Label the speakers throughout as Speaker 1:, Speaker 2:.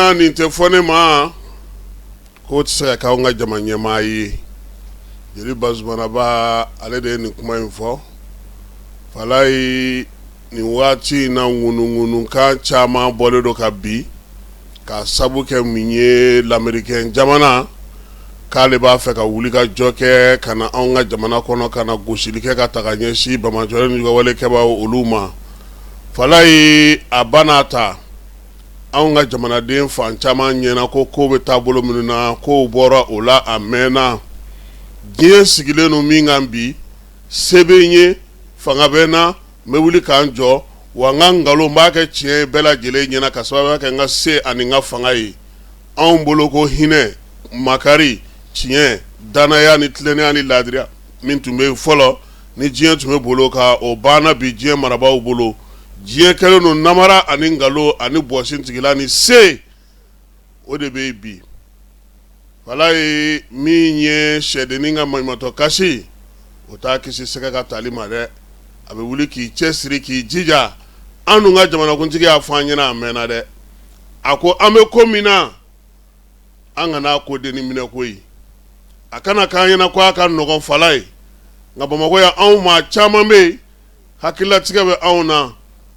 Speaker 1: na nin tɛ fɔ ne ma k'o tɛ se ka k'anw ka jama ɲɛmaa ye. Jeli Bazumana Ba, ale de ye nin kuma in fɔ. Falayi, nin waati in na, ŋunuŋunukan caman bɔlen don ka bi k'a sabu kɛ min ye, lamerikɛn jamana k'ale b'a fɛ ka wuli ka jɔ kɛ ka na anw ka jamana kɔnɔ, ka na gosili kɛ ka taga ɲɛsin banbaanciwale ni juguwalekɛbaaw olu ma. Falayi, a ba n'a ta, anw ka jamanaden fan caman ɲɛna ko ko bɛ taabolo minnu na, kow bɔra o la a mɛnna. Diɲɛ sigilen don min kan bi, se bɛ n ye, fanga bɛ n na, n bɛ wuli ka n jɔ wa n ka nkalon n b'a kɛ tiɲɛ ye bɛɛ lajɛlen ɲɛna ka sababuya kɛ n ka se ani n ka fanga ye. Anw bolo ko hinɛ, makari, tiɲɛ, dannaya ni tilennenya ni laadiriya min tun bɛ yen fɔlɔ ni diɲɛ tun bɛ bolo kan, o banna bi diɲɛ marabaaw bolo. Diɲɛ kɛlen don namara ani nkalon ani bɔsintigila ni se, o de bɛ yen bi. Falayi, min ye sɛdennin ka maɲumatɔ kasi, o t'a kisi sɛgɛ ka tali ma dɛ. A bɛ wuli k'i cɛ siri, k'i jija. An dun ka jamanakuntigi y'a fɔ an ɲɛna a mɛnna dɛ. A ko an bɛ ko min na, an kana ko dennin minɛ koyi. A kana k'an ɲɛna ko a ka nɔgɔn, Falayi. Nka Bamakɔ yan, anw maa caman bɛ yen, hakililatigɛ bɛ anw na.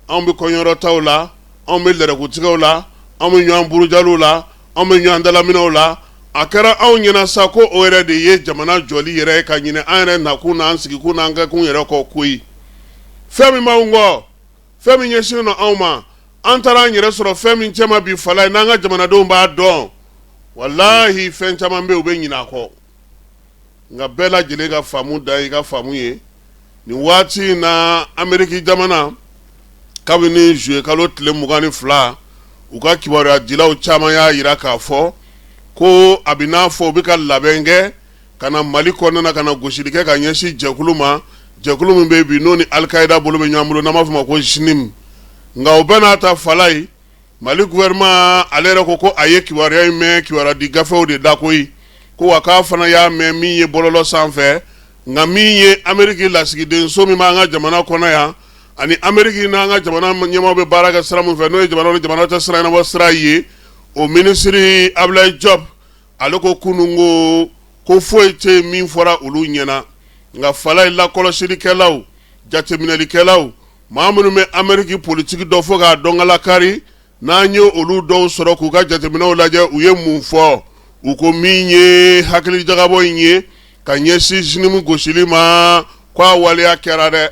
Speaker 1: Anw bɛ kɔɲɔyɔrɔtaw la, anw bɛ lɛrɛkutigɛw la, anw bɛ ɲɔgɔn burujaliw la, anw bɛ ɲɔgɔn dalaminɛw la. A kɛra anw ɲɛna sa ko o yɛrɛ de ye jamana jɔli yɛrɛ ye, ka ɲinɛ an yɛrɛ nakun n'an sigikun n'an kɛkun yɛrɛ kɔ koyi. Fɛn min b'anw kɔ, fɛn min ɲɛsinnen don anw ma, an taara an yɛrɛ sɔrɔ fɛn min cɛma bi, Falayi, n'an ka jamanadenw b'a dɔn, walahi, fɛn caman bɛ yen, u bɛ ɲinɛ a kɔ. Nka bɛɛ lajɛlen ka faamu dan i ka faamu ye. Nin waati in na, Ameriki jamana, kabini zuye kalo tile 22, u ka kibaruya dilaw caman y'a jira k'a fɔ ko a bɛ n'a fɔ u bɛ ka labɛn kɛ ka na Mali kɔnɔna na, ka na gosili kɛ ka ɲɛsin jɛkulu ma, jɛkulu min bɛ bi n'o ni Alikayida bolo bɛ ɲɔgɔn bolo, n'an b'a fɔ ma ko JNIM. Nka o bɛɛ n'a ta, Falayi, Mali gouvernement ale yɛrɛ ko ko a ye kibaruya in mɛn kibaruya di gafew de da koyi, ko wa k'a fana y'a mɛn min ye bɔlɔlɔ sanfɛ. Nka min ye Ameriki lasigidenso min b'an ka jamana kɔnɔ yan, ani Ameriki n'an ka jamana ɲɛmaaw bɛ baara kɛ sira min fɛ, n'o ye jamana ni jamana cɛ sira ɲɛnabɔ sira ye, o minisiri Abulayi Jɔp, ale ko kunun ko foyi tɛ yen min fɔra olu ɲɛna. Nka Falayi, lakɔlɔsilikɛlaw, jateminɛlikɛlaw, maa minnu bɛ Ameriki politiki dɔn fo k'a dɔnkalakari, n'an ye olu dɔw sɔrɔ k'u ka jateminɛw lajɛ, u ye mun fɔ? U ko min ye hakilijagabɔ in ye ka ɲɛsin JNIM gosili ma, ko a waleya kɛra dɛ,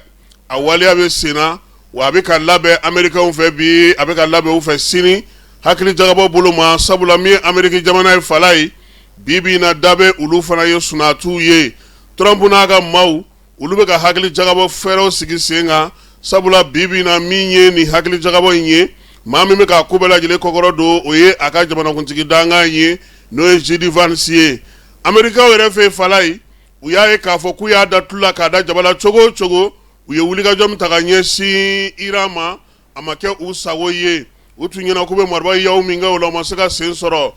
Speaker 1: a waleya bɛ sen na, wa a bɛ ka labɛn Amerikɛnw fɛ bi, a bɛ ka labɛn u fɛ sini, hakilijagabɔ bolo ma. Sabula min ye Ameriki jamana ye, Falayi, bi bi in na, da bɛ olu fana ye, sunatiw ye. Trump n'a ka maaw, olu bɛ ka hakili jagabɔ fɛɛrɛw sigi sen kan. Sabula bi bi in na, min ye nin hakili jagabɔ in ye, maa min bɛ k'a ko bɛɛ lajɛlen kɔkɔrɔ don, o ye a ka jamanakuntigi dankan ye, n'o ye JD Vance ye. Amerikaw yɛrɛ fɛ, Falayi, u y'a ye k'a fɔ k'u y'a da tulu la k'a da jaba la cogo o cogo, u ye wulikajɔ min ta ka ɲɛsin Iran ma, a ma kɛ u sago ye. U tun ɲɛna k'u bɛ marifa yaw min kɛ o la, u ma se ka sen sɔrɔ.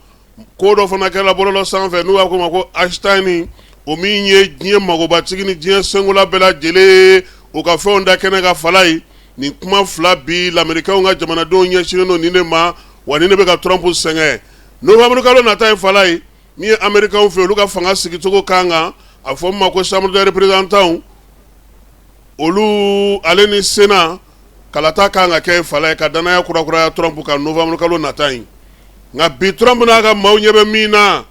Speaker 1: Ko dɔ fana kɛra bɔlɔlɔ sanfɛ, n'u b'a fɔ o ma ko Epstein, o min ye diɲɛ magobatigi ni diɲɛ senkola bɛɛ lajɛlen, o ka fɛnw da kɛnɛ kan. Falayi, nin kuma fila bi, lamerikɛnw ka jamanadenw ɲɛsinnen don nin de ma, wa nin de bɛ ka Trump sɛgɛn. Novembre kalo nata ye, Falayi, min ye Amerikɛnw fɛ, olu ka fanga sigicogo kan kan a fɔ min ma ko Chambre des représentants, olu ale ni Sénat kalata kan ka kɛ, Falayi, ka danaya kurakuraya Trump kan novembre kalo nata in. Nka bi, Trump n'a ka maaw ɲɛ bɛ min na,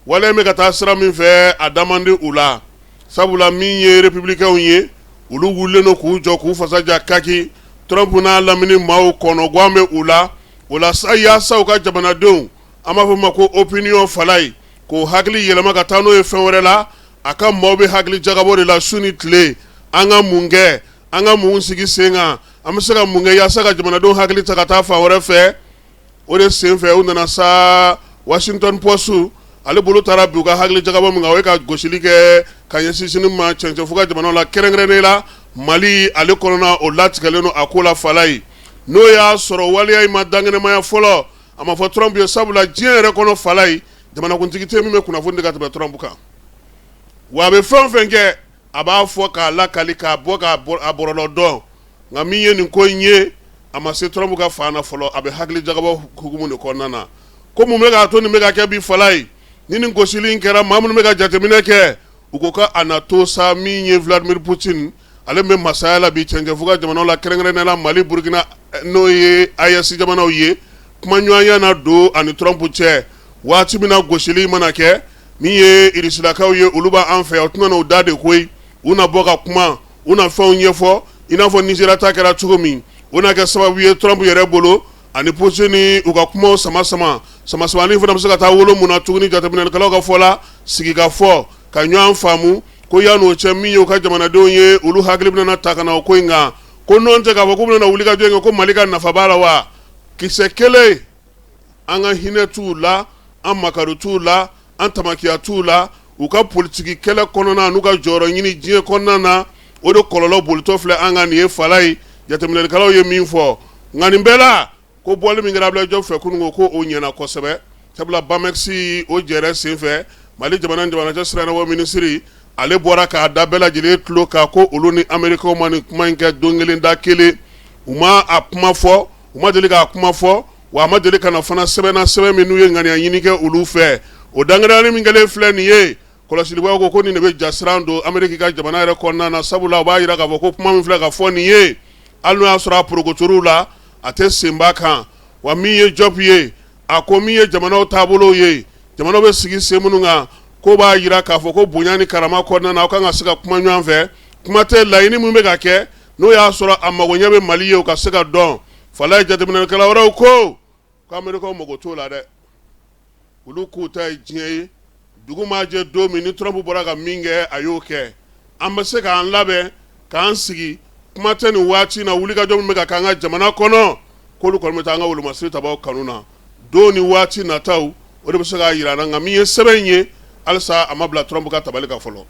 Speaker 1: wale bɛ ka taa sira min fɛ, a da man di u la. Sabula min ye républicainw ye, olu wulilen don k'u jɔ k'u fasa ja kaki. Trump n'a lamini maaw kɔnɔgan bɛ u la. O la sa, yaasa u ka jamanadenw, an b'a fɔ ma ko opinion, Falayi, k'o hakili yɛlɛma ka taa n'o ye fɛn wɛrɛ la, a ka maaw bɛ hakili jagabɔ de la su ni tile. An ka mun kɛ? An ka mun sigi sen kan? An bɛ se ka mun kɛ yaasa ka jamanadenw hakili ta ka taa fan wɛrɛ fɛ? O de senfɛ, u nana sa, Washington Post ale bolo taara bi u ka hakili jagabɔ min kan, o ye ka gosili kɛ ka ɲɛsin JNIM ma cɛncɛnfuga jamanaw la, kɛrɛnkɛrɛnnen la Mali ale kɔnɔna. O latigɛlen don a ko la, Falayi. N'o y'a sɔrɔ waleya in ma dankɛnɛmaya fɔlɔ, a ma fɔ Trump ye. Sabula diɲɛ yɛrɛ kɔnɔ, Falayi, jamanakuntigi tɛ min bɛ kunnafoni di ka tɛmɛ Trump kan. Wa a bɛ fɛn o fɛn kɛ, a b'a fɔ k'a lakali, k'a bɔ k'a bɔlɔlɔ dɔn. Nka min ye nin ko in ye, a ma se Trump ka fan na fɔlɔ, a bɛ hakili jagabɔ hukumu de kɔnɔna na. Ko mun bɛ k'a to nin bɛ ka kɛ bi Falaye? Ni nin gosili in kɛra, maa minnu bɛ ka jateminɛ kɛ, u ko ka a na to sa min ye Vladimir Poutine, ale bɛ masaya la bi cɛncɛnfuga jamanaw la, kɛrɛnkɛrɛnnenya la Mali, Burukina, n'o ye AES jamanaw ye, kumaɲɔgɔnya na don ani Trump cɛ. Waati min na gosili mana kɛ, min ye irisilakaw ye, olu b'an fɛ, o tɛna n'u da de koyi. U na bɔ ka kuma, u na fɛnw ɲɛfɔ i n'a fɔ Nizeriya ta kɛra cogo min. O na kɛ sababu ye Trump yɛrɛ bolo ani Poutine u ka kumaw sama sama sama samani fana bɛ se ka taa wolo mun na tuguni. Jateminɛlikɛlaw ka fɔ la, sigikafɔ ka ɲɔgɔn faamu ko yan'o cɛ, min ye u ka jamanadenw ye, olu hakili bɛna ta ka na o ko in kan, ko nɔn tɛ k'a fɔ k'u bɛna wuli ka jɔ kɛ ko Mali ka nafa b'a la wa. Kisɛ kelen, an ka hinɛ t'u la, an makari t'u la, an tamakiya t'u la. U ka politiki kɛlɛ kɔnɔna n'u ka jɔyɔrɔ ɲini diɲɛ kɔnɔna na, o de kɔlɔlɔ bolitɔ filɛ an kan nin ye Falaye. Jateminɛlikɛlaw ye min fɔ, nka nin bɛɛ la, ko bɔli min kɛra Abdoulaye Diop fɛ kunun, ko o ɲɛna kosɛbɛ, sabula BAMEX o jɛrɛ senfɛ, Mali jamana ni jamana cɛ siranɛbɔ minisiri, ale bɔra k'a da bɛɛ lajɛlen tulo kan ko olu ni Amerikaw ma nin kuma in kɛ don kelen da kelen. U ma a kuma fɔ, u ma deli k'a kuma fɔ, wa a ma deli ka na fana sɛbɛnna, sɛbɛn min n'u ye ŋaniya ɲini kɛ olu fɛ. O dankɛnɛyali min kɛlen filɛ nin ye, kɔlɔsilibaaw ko ko nin de bɛ jasiran don Ameriki ka jamana yɛrɛ kɔnɔna na, sabula o b'a jira k'a fɔ ko kuma min filɛ ka fɔ nin ye, hali n'o y'a sɔrɔ a porokotor'u la, a tɛ senba kan. Wa min ye Diop ye, a ko min ye jamanaw taabolo ye, jamanaw bɛ sigi sen minnu kan, ko b'a jira k'a fɔ ko bonya ni karama kɔnɔna na, aw kan ka se ka kuma ɲɔgɔn fɛ. Kuma tɛ laɲini min bɛ ka kɛ, n'o y'a sɔrɔ a magoɲɛ bɛ Mali ye, o ka se ka dɔn. Falaye, jateminɛlikɛla wɛrɛw ko ko Amerikaw mago t'o la dɛ, olu k'u ta ye diɲɛ ye. Dugu maa jɛ don min ni Trump bɔra ka min kɛ, a y'o kɛ. An bɛ se k'an labɛn k'an sigi. Kuma tɛ nin waati na, wulikajɔ min bɛ ka k'an ka jamana kɔnɔ, k'olu kɔni bɛ taa an ka wolomasiri tabaw kanu na. Don ni waati nataw, o de bɛ se k'a jira an na. Nka min ye sɛbɛn in ye, halisa a ma bila Trump ka tabali kan fɔlɔ.